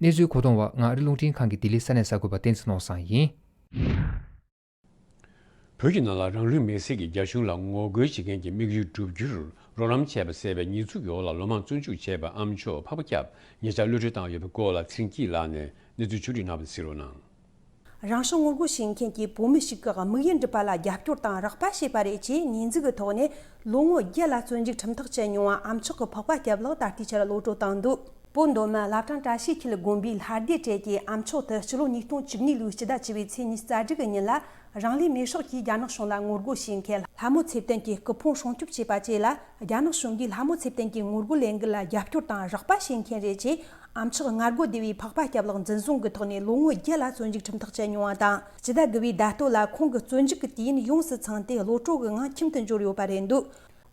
གནས་ཚུལ་མཁོ་གཏོང་བ་ང་ཨ་རི་རླུང་འཕྲིན་ཁང་གི་ལྡི་ལི་ས་གནས་གསར་འགོད་པ་བསྟན་འཛིན་ནོར་བཟང་ཡིན། བོད་ཀྱི་ནང་ལ་རང་ལུས་མེར་སྲེག་གིས་རྒྱ་གཞུང་ལ་ངོ་རྒོལ་བྱེད་མཁན་གྱི་དམིགས་ཡུལ་བསྒྲུབ་རྒྱུར་རོགས་རམ་བྱས་པ་ཟེར་བའི་ཉེས་འཛུགས་ཀྱི་འོག་ལ་ལོ་མང་བཙོན་འཇུག་བྱས་པའི་ཨ་མཆོག་འཕགས་པ་སྐྱབས་ཉེ་ཆར་གློད་གྲོལ་བཏང་ཡོད་པའི་སྐོར་ལ་ཚེ་རིང་སྐྱིད་ལགས་ནས་གནས་ཚུལ་ཕྱོགས་སྒྲིག་གནང་བ་གཟིགས་རོགས་གནང་། རང་སྲོག་ངོ་རྒོལ་བྱེད་མཁན་གྱི་བོད་མི་ཞིག་གི་དམིགས་ཡུལ་འགྲུབ་པ་ལ་རྒྱབ་སྐྱོར་དང་རོགས་པ་བྱས་པ་རེད་ཅེས་ཉེས་འཛུགས་ཀྱི་ཐོག་ནས་ལོ་ངོ་བརྒྱད་ལ་བཙོན་འཇུག་ཁྲིམས་ཐག་བཅད་མྱོང་བ་ཨ་མཆོག་གི་འཕགས་པ་སྐྱབས་ལགས་ད་ལྟའི་ཆར་གློད་གྲོལ་བཏང་འདུག། བོད་མདོ་སྨད་བླ་བྲང་བཀྲ་ཤིས་འཁྱིལ་དགོན་པའི་ལྷ་སྡེ་གྲས་ཀྱི་ཨ་མཆོག་དེ་སྤྱི་ལོ་ཉིས་སྟོང་བཅུ་གཉིས་ལོའི་སྤྱི་ཟླ་བཅུ་པའི་ཚེས་ཉི་ཤུ་རྩ་དྲུག་གི་ཉིན་ལ་རང་ལུས་མེར་སྲེག་གིས་རྒྱ་ནག་གཞུང་ལ་ངོ་རྒོལ་བྱེད་མཁན་ལྷ་མོ་ཚེ་བརྟན་གྱི་སྐུ་ཕུང་སྲུང་སྐྱོབ་བྱས་པ་བཅས་ལ་རྒྱ་ནག་གཞུང་གིས་ལྷ་མོ་ཚེ་བརྟན་གྱི་ངོ་རྒོལ་ལས་འགུལ་ལ་རྒྱབ་སྐྱོར་དང་རོགས་པ་བྱེད་མཁན་རེད་ཅེས་ཨ་མཆོག་ངར་རྒོལ་སྡེ་བའི་འཕགས་པ་སྐྱབས་ལགས་འཛིན་བཟུང་གི་ཐོག་ནས་ལོ་ངོ་བརྒྱད་ལ་བཙོན་འཇུག་ཁྲིམས་ཐག་བཅད་མྱོང་བ་དང་། སྤྱི་ཟླ་དགུ་པའི་ཟླ་སྟོད་ལ་ཁོང་གི་བཙོན་འཇུག་གི་དུས་ཡུན་ཡོངས་སུ་ཚང་སྟེ་གློད་གྲོལ་གྱི་ངང་ཁྱིམ་དུ་འབྱོར་ཡོད་པ་རེད་འདུག།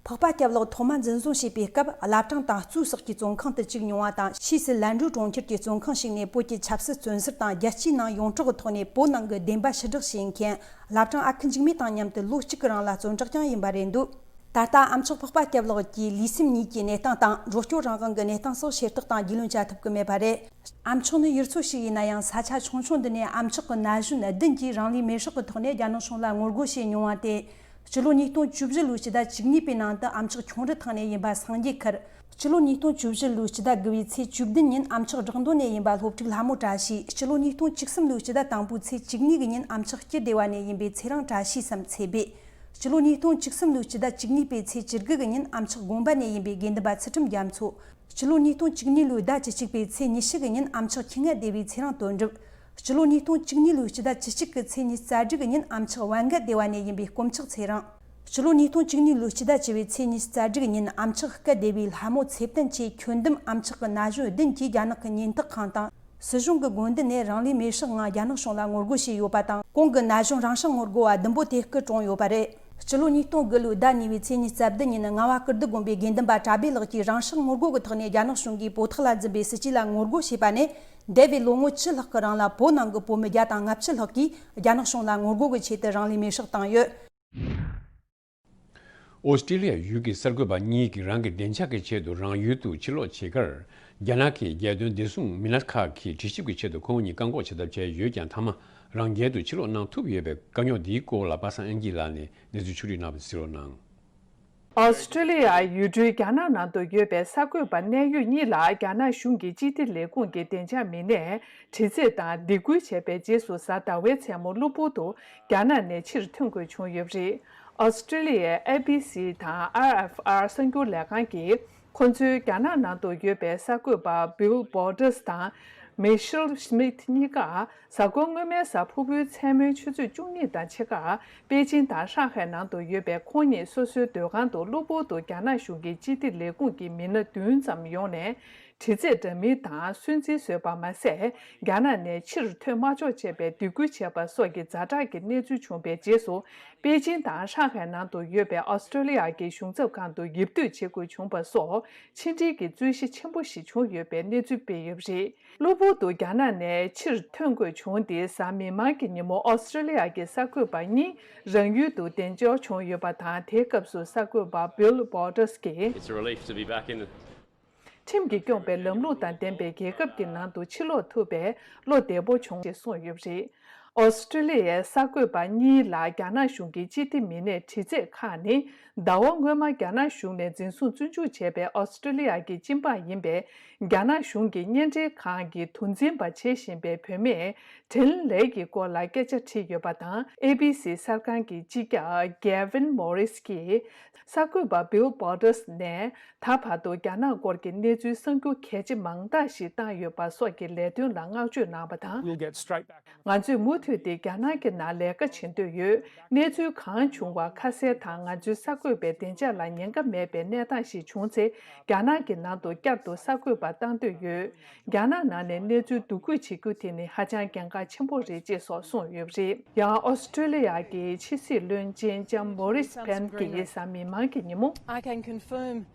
འཕགས་པ་སྐྱབས་ལགས་ཐོག་མ་འཛིན་བཟུང་བྱས་པའི་སྐབས། བླ་བྲང་དང་གཙོས་སོགས་ཀྱི་བཙོན་ཁང་དུ་བཅུག་མྱོང་བ་དང་། ཕྱིས་སུ་ལན་གྲུ་གྲོང་ཁྱེར་གྱི་བཙོན་ཁང་ཞིག་ནས་བོད་ཀྱི་ཆབ་སྲིད་བཙོན་ཟུར་དང་རྒྱལ་སྤྱིའི་ནང་ཡོངས་གྲགས་ཀྱི་ཐོག་ནས་བོད་ནང་གི་བདེན་པ་ཕྱིར་བསྒྲགས་བྱེད་མཁན་བླ་བྲང་ཨ་ཁུ་འཇིགས་མེད་དང་མཉམ་དུ་ལོ་གཅིག་གི་རིང་ལ་བཙོན་བསྒྲགས་ཀྱང་ཡིན་པ་རེད་འདུག་ད་ལྟ་ཨ་མཆོག་འཕགས་པ་སྐྱབས་ལགས་ཀྱི་ལུས་སེམས་གཉིས་ཀྱི་གནས་སྟངས་དང་འགྲོ་སྐྱོད་རང་དབང་གི་གནས་སྟངས་སོགས་ཞེ་དྲག་དང་རྒྱུས་ལོན་བྱ་ཐུབ་ཀྱི་མེད་པ་རེད། ཨ་མཆོག་ནི་ཡུལ་ཚོ་ཞིག་ཡིན་ན་ཡང་། ས་ཆ་ཆུང་ཆུང་འདི་ནས་ཨ་མཆོག་གི་ན་གཞོན་བདུན་གྱིས་རང་ལུས་མེར་སྲེག་གི་ཐོག་ནས་རྒྱ་ནག་གཞུང་ལ་ངོ་རྒོལ་བྱས་མྱོང་བ་སྟེ། སྤྱི་ལོ་ཉིས་སྟོང་བཅུ་བཞི་ལོའི་ཕྱི་ཟླ་བཅུ་གཉིས་པའི་ནང་དུ་ཨ་མཆོག་ཁྱུང་རི་ཐང་ནས་ཡིན་པ་སངས་རྒྱས་ཁུར། སྤྱི་ལོ་ཉིས་སྟོང་བཅུ་བཞི་ལོའི་ཕྱི་ཟླ་དགུ་པའི་ཚེས་བཅུ་བདུན་ཉིན་ཨ་མཆོག་བྲག་མདོ་ནས་ཡིན་པ་སློབ་ཕྲུག་ལྷ་མོ་བཀྲ་ཤིས། སྤྱི་ལོ་ཉིས་སྟོང་བཅུ་གསུམ་ལོའི་ཕྱི་ཟླ་དང་པོའི་ཚེས་བཅུ་གཉིས་ཀྱི་ཉིན་ཨ་མཆོག་སྐྱིད་སྡེ་བ་ནས་ཡིན་པའི་ཚེ་རིང་བཀྲ་ཤིས་སམ་ཚེ་སྦས། སྤྱི་ལོ་ཉིས་སྟོང་བཅུ་གསུམ་ལོའི་ཕྱི་ཟླ་བཅུ་གཉིས་པའི་ཚེས་བཅུ་དགུ་གི་ཉིན་ཨ་མཆོག་དགོན་པ་ནས་ཡིན་པའི་དགེ་འདུན་པ་ཚུལ་ཁྲིམས་རྒྱ་མཚོ། སྤྱི་ལོ་ཉིས་སྟོང་བཅུ་གཉིས་ལོའི་ཟླ་བཅུ་གཅིག་པའི་ཚེས་ཉི་ཤུ་གི་ཉིན་ཨ་མཆོག་ཁྱི་ང་སྡེ་བའི་ཚེ་རིང་དོན་གྲུབ། སྤྱི་ལོ་ཉིས་སྟོང་བཅུ་གཉིས་ལོའི་ཕྱི་ཟླ་བཅུ་གཅིག་གི་ཚེས་ཉི་ཤུ་རྩ་དྲུག་གི་ཉིན་ཨ་མཆོག་བན་ག་སྡེ་བ་ནས་ཡིན་པའི་དཀོན་མཆོག་ཚེ་རིང་། སྤྱི་ལོ་ཉིས་སྟོང་བཅུ་གཉིས་ལོའི་ཕྱི་ཟླ་བཅུ་པའི་ཚེས་ཉི་ཤུ་རྩ་དྲུག་གི་ཉིན་ཨ་མཆོག་སྐུ་སྡེ་བའི་ལྷ་མོ་ཚེ་བརྟན་བཅས་ཁྱོན་བསྡོམས་ཨ་མཆོག་གི་ན་གཞོན་བདུན་གྱིས་རྒྱ་ནག་གི་ཉེན་རྟོག་ཁང་དང་། སྲིད་གཞུང་གི་དགོན་སྡེ་ནས་རང་ལུས་མེར་སྲེག་ངང་རྒྱ་ནག་གཞུང་ལ་ངོ་རྒོལ་བྱས་ཡོད་པ་དང་། གོང་གི་ན་གཞོན་རང་སྲེག་ངོ་རྒོལ་བ་བདུན་པོ་དེ་སྐུ་གྲོངས་ཡོད་པ་རེད། སྤྱི་ལོ་ཉིས་སྟོང་དགུ་ལོའི་ཟླ་གཉིས་པའི་ཚེས་ཉི་ཤུ་རྩ་བདུན་ཉིན་རྔ་བ་ཀིརྟི་དགོན་པའི་དགེ་འདུན་པ་གྲྭ་སྦས་ལགས་ཀྱིས་རང་སྲེག་ངོ་རྒོལ་གྱི་ཐོག་ནས་རྒྱ་ནག་གཞུང་གིས་བོད་ཐོག་ལ་འཛིན་པའི་སྲིད་ཇུས་ལ་ངོ་རྒོལ་བྱས་པ་ནས། འདས་པའི་ལོ་ངོ་བཅུ་ལྷག་གི་རིང་ལ་བོད་ནང་གི་བོད་མི་བརྒྱ་དང་ལྔ་བཅུ་ལྷག་གིས་རྒྱ་ནག་གཞུང་ལ་ངོ་རྒོལ་གྱི་ཆེད་དུ་རང་ལུས་མེར་སྲེག་བཏང་ཡོད། ཨོ་སི་ཀྲི་ལི་ཡ་ཡུལ་གྱི་གསར་འགོད་པ་གཉིས་ཀྱིས་རང་གི་བདེ་འཇགས་ཀྱི་ཆེད་དུ་རང་ཡུལ་དུ་ཕྱིར་ལོག་བྱེད་ཁར། རྒྱ་ནག་གི་རྒྱལ་དོན་བདེ་སྲུང་མི་སྣ་ཁག་གིས་དྲི་ཞིབ་ཀྱི་ཆེད་དུ་ཁོང་གཉིས་བཀག་འགོག་བྱེད་ཐབས་བྱས་ཡོད་ཀྱང་། མཐའ་མ་རང་རྒྱལ་དུ་ཕྱིར་ལོག་གནང་ཐུབ་ཡོད་པའི་དཀའ་རྙོག་འདིའི་སྐོར་ལ་པ་སངས་དབྱངས་སྐྱིད་ལགས་ནས་གནས་ཚུལ་ཕྱོགས་བསྒྲིགས་གནང་བ་གསན་རོགས་གནང་། ཨོ་སི་ཀྲི་ལི་ཡ་ཡུལ་གྲུའི་རྒྱ་ནག་ནང་དུ་ཡོད་པའི་གསར་འགོད་པ་གནད་ཡོད་གཉིས་ལ་རྒྱ་ནག་གཞུང་གི་སྤྱི་བདེ་ལས་ཁུངས་ཀྱི་བདེ་འཇགས་མི་སྣས་དྲི་རྩད་དང་སྡིགས་སྐུལ་བྱས་པའི་རྗེས་སུ། གཟའ་ཟླ་བའི་མཚན་མོ་གློ་བུར་དུ་རྒྱ་ནག་ནས་ཕྱིར་ཐོན་དགོས་བྱུང་ཡོད་པ་རེད། ཨོ་སི་ཀྲི་ལི་ཡའི་ཨེ་བི་སི་དང་ཨར་ཨེཕ་ཨར་གསར་འགྱུར་ལས་ཁང་གིས། ཁོ་ཚོའི་རྒྱ་ནག་ནང་དུ་ཡོད་པའི་གསར་འགོད་པ་Bill Borders་དང་Michelle Schmidt་གཉིས་ཀ་གཟའ་འཁོར་སྔོན་མའི་གཟའ་ཕུར་བུའི་མཚན་མོའི་ཆུ་ཚོད་བཅུ་གཉིས་དང་ཕྱེད་ཀ་པེ་ཅིང་དང་ཧྲང་ཧའེ་ནང་དུ་ཡོད་པའི་ཁོང་ཉིད་སོ་སོའི་སྡོད་ཁང་དུ་གློ་བུར་དུ་རྒྱ་ནག་གཞུང་གི་སྤྱི་བདེ་ལས་ཁུངས་ཀྱི་མི་སྣ་བདུན་ཙམ་ཡོང་ནས། དྲི་རྩད་འདྲ་མིན་དང་སུན་གཙེར་བཟོས་པ་མ་ཟད། རྒྱ་ནག་ནས་ཕྱིར་ཐོན་མ་ཆོག་ཅེས་པའི་སྡིགས་སྐུལ་བྱས་པ་སོགས་ཀྱི་ཛ་དྲག་གི་གནས་ཚུལ་བྱུང་བའི་རྗེས་སུ། པེ་ཅིང་དང་ཧྲང་ཧའེ་ནང་དུ་ཡོད་པའི་ཨོ་སི་ཀྲོ་ལི་ཡ་གི་གཞུང་ཚབ་ཁང་དུ་ཡིབ་སྡོད་བྱེད་དགོས་བྱུང་བ་སོགས། ཕྱི་འབྲེལ་གྱི་རྩོད་གཞི་ཆེན་པོ་ཞིག་བྱུང་ཡོད་པའི་གནས་ཚུལ་སྤེལ་ཡོད་པ་རེད། གློ་བུར་དུ་རྒྱ་ནག་ནས་ཕྱིར་ཐོན་དགོས་བྱུང་སྟེ། གཟའ་མིག་དམར་གྱི་ཉིན་མོ་ཨོ་སི་ཀྲོ་ལི་ཡ་གི་གསར་འགོད་པ་གཉིས་རང་ཡུལ་དུ་གདན་འཇོག་བྱུང་ཡོད་པ་དང་། དེའི་སྐབས་སུ་གསར་འགོད་པ་Bill Borders་གྱིས། It's a relief to be back in the ཁྲིམས་ཀྱིས་སྐྱོང་པའི་ལམ་ལུགས་དང་ལྡན་པའི་རྒྱལ་ཁབ་ཀྱི་ནང་དུ་ཕྱིར་ལོག་ཐུབ་པས་བློ་བདེ་པོ་བྱུང་ཞེས་གསུངས་ཡོད་པ་རེད། ཨོ་སི་ཀྲོ་ལི་ཡའི་གསར་འགོད་པ་གཉིས་ལ་རྒྱ་ནག་གཞུང་གི་སྤྱི་བདེ་མི་སྣས་དྲི་རྩད་ཁག་ནི། ཟླ་བ་སྔོན་མ་རྒྱ་ནག་གཞུང་ནས་འཛིན་བཟུང་བཙོན་འཇུག་བྱས་པའི་ཨོ་སི་ཀྲོ་ལི་ཡ་གི་སྤྱི་འབངས་ཡིན་པའི་རྒྱ་ནག་གཞུང་གི་བརྙན་འཕྲིན་ཁང་གི་དུས་འཛིན་པ་བྱེད་བཞིན་པའི་བུད་མེད་ཁྲིན་ལེ་ཡི་སྐོར་ལ་སྐད་ཆ་དྲིས་ཡོད་པ་དང་། ཨེ་བི་སི་གསར་ཁང་གི་སྤྱི་ཁྱབ་Gavin Morris་གྱིས་གསར་འགོད་པ་Bill Borders་ནས། ད་བར་དུ་རྒྱ་ནག་སྐོར་གྱི་གནས་ཚུལ་གསར་འགྱུར་གལ་ཆེ་མང་དག་ཞིག་བཏང་ཡོད་པ་སོགས་ཀྱི་ལས་དོན་ལ་བསྔགས་བརྗོད་གནང་བ་དང་། We'll get straight back. ང་ཚོས་མུ་མཐུད་དེ་རྒྱ་ནག་གི་ནང་ལས་ཀ་བྱེད་འདོད་ཡོད། གནས་ཚུལ་གང་བྱུང་བ་ཁ་གསལ་དང་། ང་ཚོའི་གསར་འགོད་པའི་བདེ་འཇགས་ལ་ཉེན་ཁ་མེད་པའི་གནས་སྟངས་ཤིག་བྱུང་ཚེ། རྒྱ་ནག་གི་ནང་དུ་བསྐྱར་དུ་གསར་འགོད་པ་བཏང་འདོད་ཡོད། རྒྱ་ནག་ནང་ནས་གནས་ཚུལ་བསྡུ་སྐུལ་བྱེད་རྒྱུ་དེ་ནི་ཧ་ཅང་གལ་འགངས་ཆེན་པོ་རེད་ཅེས་སོགས་གསུངས་ཡོད་པ་རེད། ཡང་ཨོ་སི་ཀྲོ་ལི་ཡ་གི་ཕྱི་སྲིད་བློན་ཆེན་ལྕམ་Marise Payne་གྱིས་གཟའ་མིག་དམར་གྱི་ཉིན་མོ། I can confirm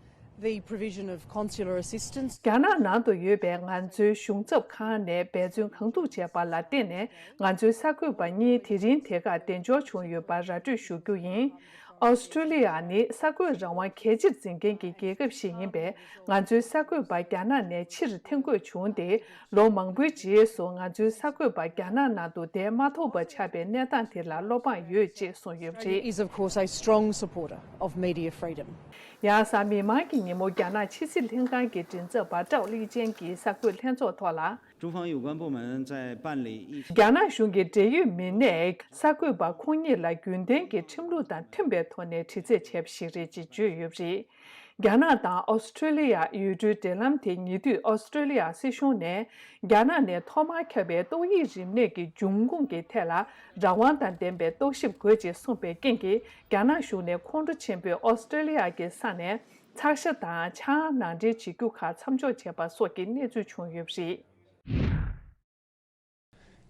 the provision of consular assistance. རྒྱ་ནག་ནང་དུ་ཡོད་པའི་ང་ཚོའི་གཞུང་ཚབ་ཁང་ནས་འབད་བརྩོན་གང་ཐུབ་བྱས་པ་ལ་བརྟེན་ནས། ང་ཚོའི་གསར་འགོད་པ་གཉིས་དེ་རིང་དེ་གར་གདན་འཇོག་བྱུང་ཡོད་པར་ར་སྤྲོད་ཞུ་རྒྱུ་ཡིན། ཨོ་སི་ཀྲོ་ལི་ཡ་ནི་གསར་འགོད་རང་དབང་གལ་ཆེར་འཛིན་མཁན་གྱི་རྒྱལ་ཁབ་ཞིག་ཡིན་པས། ང་ཚོའི་གསར་འགོད་པ་རྒྱ་ནག་ནས་ཕྱིར་འཐེན་དགོས་བྱུང་སྟེ། ལོ་མང་པོའི་རྗེས་སུ་ང་ཚོའི་གསར་འགོད་པ་རྒྱ་ནག་ནང་དུ་བསྡད་མ་ཐུབ་པ་ཆགས་པའི་གནས་སྟངས་དེ་ལ་བློ་ཕངས་ཡོད་ཅེས་གསུངས་ཡོད་པ་རེད། Is of course a strong supporter of media freedom. ཡང་གཟའ་མིག་དམར་གྱི་ཉིན་མོ། རྒྱ་ནག་ཕྱི་སྲིད་ལྷན་ཁང་གི་མགྲིན་ཚབ་པ་ཀྲའོ་ལི་ཅན་གྱིས་གསར་འགོད་ལྷན་ཚོགས་ཐོག་ལ། 中方有关部门在办理一 རྒྱ་ནག་གཞུང་གི་འབྲེལ་ཡོད་མི་སྣས་གསར་འགོད་པ་ཁོང་གཉིས་ལ་རྒྱུན་ལྡན་གྱི་ཁྲིམས་ལུགས་དང་མཐུན་པའི་ཐོག་ནས་དྲི་རྩད་བྱས་པ་ཞིག་རེད་ཅེས་བརྗོད་ཡོད་པ་རེད། རྒྱ་ནག་དང་ཨོ་སི་ཀྲོ་ལི་ཡ་ཡུལ་གྲུའི་འབྲེལ་ལམ་དེ་ཉེ་དུས་ཨོ་སི་ཀྲོ་ལི་ཡ་སྲིད་གཞུང་ནས་རྒྱ་ནག་ནས་ཐོག་མར་ཁྱབ་པའི་ཏོག་དབྱིབས་རིམས་ནད་ཀྱི་འབྱུང་ཁུངས་ཀྱི་ཐད་ལ་རང་དབང་དང་ལྡན་པའི་རྟོག་ཞིབ་དགོས་ཅེས་གསུངས་པའི་རྐྱེན་གྱིས། རྒྱ་ནག་གཞུང་ནས་ཁོང་ཁྲོ་ཆེན་པོས་ཨོ་སི་ཀྲོ་ལི་ཡ་གི་ས་ནས་ཚགས་ཤ་དང་ཆང་ནང་འདྲེན་བྱེད་རྒྱུ་ཁག་མཚམས་འཇོག་བྱས་པ་སོགས་ཀྱི་གནས་ཚུལ་བྱུང་ཡོད་པ་རེད།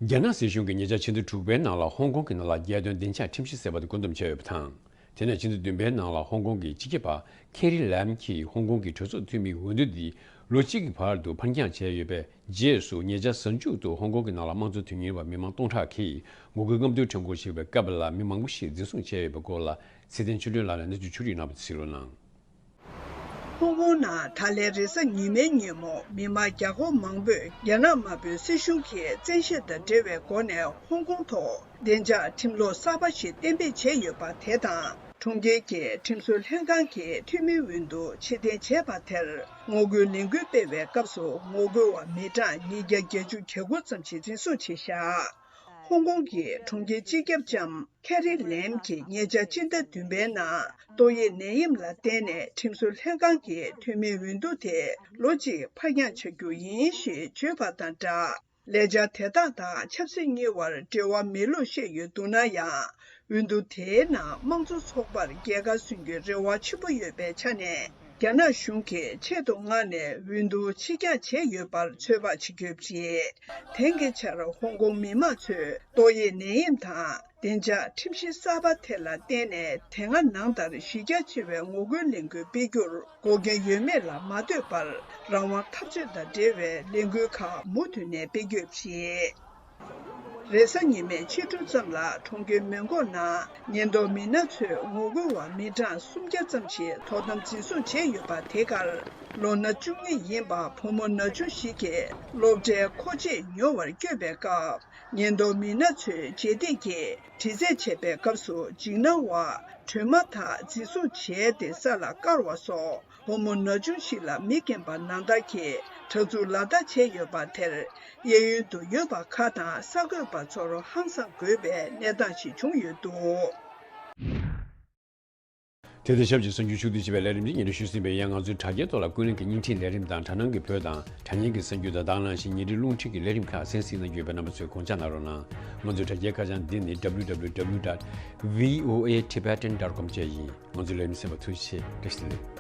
རྒྱ་ནག་སྲིད་གཞུང་གིས་ཉེ་ཆར་ཕྱི་ཟླ་དྲུག་པའི་ནང་ལ་ཧོང་ཀོང་གི་ནང་ལ་རྒྱལ་དོན་བདེ་འཇགས་ཁྲིམས་གཞི་ཟེར་བ་དེ་བཀོད་འདོམས་བྱས་ཡོད་པ་དང་། དེ་ནས་ཕྱི་ཟླ་བདུན་པའི་ནང་ལ་ཧོང་ཀོང་གི་སྤྱི་ཁྱབ་པ་ཁེ་རི་ལམ་གྱིས་ཧོང་ཀོང་གི་གྲོས་ཚོགས་འཐུས་མིའི་འོས་བསྡུ་འདི་ལོ་གཅིག་གི་བར་དུ་ཕར་འགྱངས་བྱས་ཡོད་པའི་རྗེས་སུ། ཉེ་ཆར་གཟའ་མཇུག་ཏུ་ཧོང་ཀོང་གི་ནང་ལ་དམངས་གཙོ་དོན་གཉེར་བ་མི་མང་སྟོང་ཕྲག་གིས་ངོ་རྒོལ་རྔམ་སྟོན་ཁྲོམ་སྐོར་བྱེད་པའི་སྐབས་ལ། མི་མང་པོ་ཞིག་འཛིན་བཟུང་བྱས་ཡོད་པའི་སྐོར་ལ། ཚེ་བརྟན་ཆོས་སྒྲོན་ལགས་ལ་གནས་ཚུལ་ཕྱོགས་སྒྲིག་གནང་བ་དེ་གསན་རོགས་གནང་། ཧོང་ཀོང་ནང་ད་ལན་རེས་གཟའ་ཉི་མའི་ཉིན་མོ་མི་མང་བརྒྱ་སྐོར་མང་པོས་རྒྱ་ནག་དམར་པོའི་སྲིད་གཞུང་གིས་བཙན་ཤེད་དང་འབྲེལ་བའི་སྒོ་ནས་ཧོང་ཀོང་ཐོག་བདེ་འཇགས་ཁྲིམས་ལུགས་གསར་པ་ཞིག་གཏན་འབེབས་བྱས་ཡོད་པ་དེ་དང་། གྲོང་ཁྱེར་གྱི་ཁྲིམས་བཟོ་ལྷན་ཁང་གི་འཐུས་མིའི་འོས་བསྡུ་ཕྱིར་འཐེན་བྱས་པ་དེར་ངོ་རྒོལ་ལས་འགུལ་སྤེལ་བའི་སྐབས་སུ། ངོ་རྒོལ་བ་མི་གྲངས་ཉིས་བརྒྱ་བརྒྱད་ཅུ་གྱ་དགུ་ཙམ་ཞིག་འཛིན་བཟུང་བྱས་བཞག་ཧོང་ཀོང་གི་གྲོང་ཁྱེར་སྤྱི་ཁྱབ་ལྕམ་ཁེ་རི་ལེམ་གྱིས་ཉེ་ཆར་སྤྱི་ཟླ་བདུན་པའི་ནང་ཏོག་དབྱིབས་ནད་ཡམས་ལ་བརྟེན་ནས་ཁྲིམས་བཟོ་ལྷན་ཁང་གི་འཐུས་མིའི་འོས་བསྡུ་དེ་ལོ་གཅིག་ཕར་འགྱངས་བྱ་རྒྱུ་ཡིན་ཞེས་བརྗོད་པ་དང་སྦྲགས། ལས་འཆར་དེ་དག་དང་ཆབ་སྲིད་གཉིས་བར་འབྲེལ་བ་མེད་ལུགས་བཤད་ཡོད་འདུག་ན་ཡང་། འོས་བསྡུ་དེའི་ནང་དམངས་གཙོ་ཚོགས་པར་རྒྱལ་ཁ་སོན་རྒྱུའི་རེ་བ་ཆེན་པོ་ཡོད་པའི་ཆ་ནས། རྒྱ་ནག་གཞུང་གིས་ཆེད་དུ་མངགས་ནས་འོས་བསྡུ་ཕྱིར་འགྱངས་བྱས་ཡོད་པར་ཚོད་དཔག་བྱེད་ཀྱི་ཡོད་པ་རེད། དེང་གི་ཆར་ཧོང་ཀོང་མི་མང་ཚོས་ཏོག་དབྱིབས་ནད་ཡམས་དང་བདེ་འཇགས་ཁྲིམས་གཞི་གསར་པ་དེ་ལ་བརྟེན་ནས། དེ་སྔ་ནང་ལྟར་གཞི་རྒྱ་ཆེ་བའི་ངོ་རྒོལ་ལས་འགུལ་སྤེལ་རྒྱུར་འགོག་རྐྱེན་ཡོད་མེད་ལ་མ་ལྟོས་པར། རང་དབང་འཐབ་རྩོད་དང་འབྲེལ་བའི་ལས་འགུལ་ཁག་མུ་མཐུད་ནས་སྤེལ་རྒྱུ་རེད། རེས་གཟའ་ཉི་མའི་ཕྱི་དྲོ་ཙམ་ལ་གྲོང་ཁྱེར་མོན་གྷོ་ནང་ཉེན་རྟོག་མི་སྣ་ཚོས་ངོ་རྒོལ་བ་མི་གྲངས་སུམ་བརྒྱ་ཙམ་ཞིག་དོ་དམ་འཛིན་བཟུང་བྱས་ཡོད་པ་དེ་གར། ལོ་ན་བཅུ་གཉིས་ཡིན་པ་བུ་མོ་ན་ཆུང་ཞིག་གིས་སློབ་གྲྭའི་མཁོ་ཆས་ཉོ་བར་བསྐྱོད་པའི་སྐབས། ཉེན་རྟོག་མི་སྣ་ཚོས་རྗེས་འདེད་ཀྱིས་དྲི་རྩད་བྱས་པའི་སྐབས་སུ། འཇིགས་སྣང་བ་དྲོད་མ་དག་འཛིན་བཟུང་བྱས་ཏེ་ས་ལ་བཀར་བ་སོགས། བུ་མོ་ན་ཆུང་ཞིག་ལ་མི་རྒན་པ་ནང་ལྟར་གྱི་དྲག་རྩུབ་ལག་བསྟར་བྱས་ཡོད་པ་དེར། གཡས་གཡོན་དུ་ཡོད་པ་ཁག་དང་གསར་འགོད་པ་ཚོར་ཧང་སངས་དགོས་པའི་གནས་སྟངས་ཤིག་བྱུང་ཡོད་འདུག་དེ་དང་ཆབས་ཅིག་གསར་འགྱུར་ཕྱོགས་བསྡུས་བྱས་པའི་ལས་རིམ་འདི་སྙན་སྒྲོན་ཞུས་ཟིན་པས། ཡང་ང་ཚོའི་དྲ་རྒྱའི་ཐོག་ལ་ཀུན་གླེང་གི་བརྙན་འཕྲིན་ལས་རིམ་དང་། དྲ་སྣང་གི་བོད་དང་དྲ་བརྙན་གྱི་གསར་འགྱུར་དང་། དང་བླངས་ཤིང་ཉིན་རེའི་རླུང་འཕྲིན་གྱི་ལས་རིམ་ཁག་གསན་གཟིགས་གནང་རྒྱུ་ཡོད་པས། རྣམ་པ་ཚོས་དགོངས་འཇགས་གནང་རོགས་གནང་། ང་ཚོའི་དྲ་རྒྱའི་ཁ་བྱང་འདི་ནི། W W W dot V O A Tibetan dot com བཅས་ཡིན། ང་ཚོའི་ལས་རིམ་གསན་པར་ཐུགས་རྗེ་ཆེ། བཀྲ་ཤིས་བདེ་ལེགས།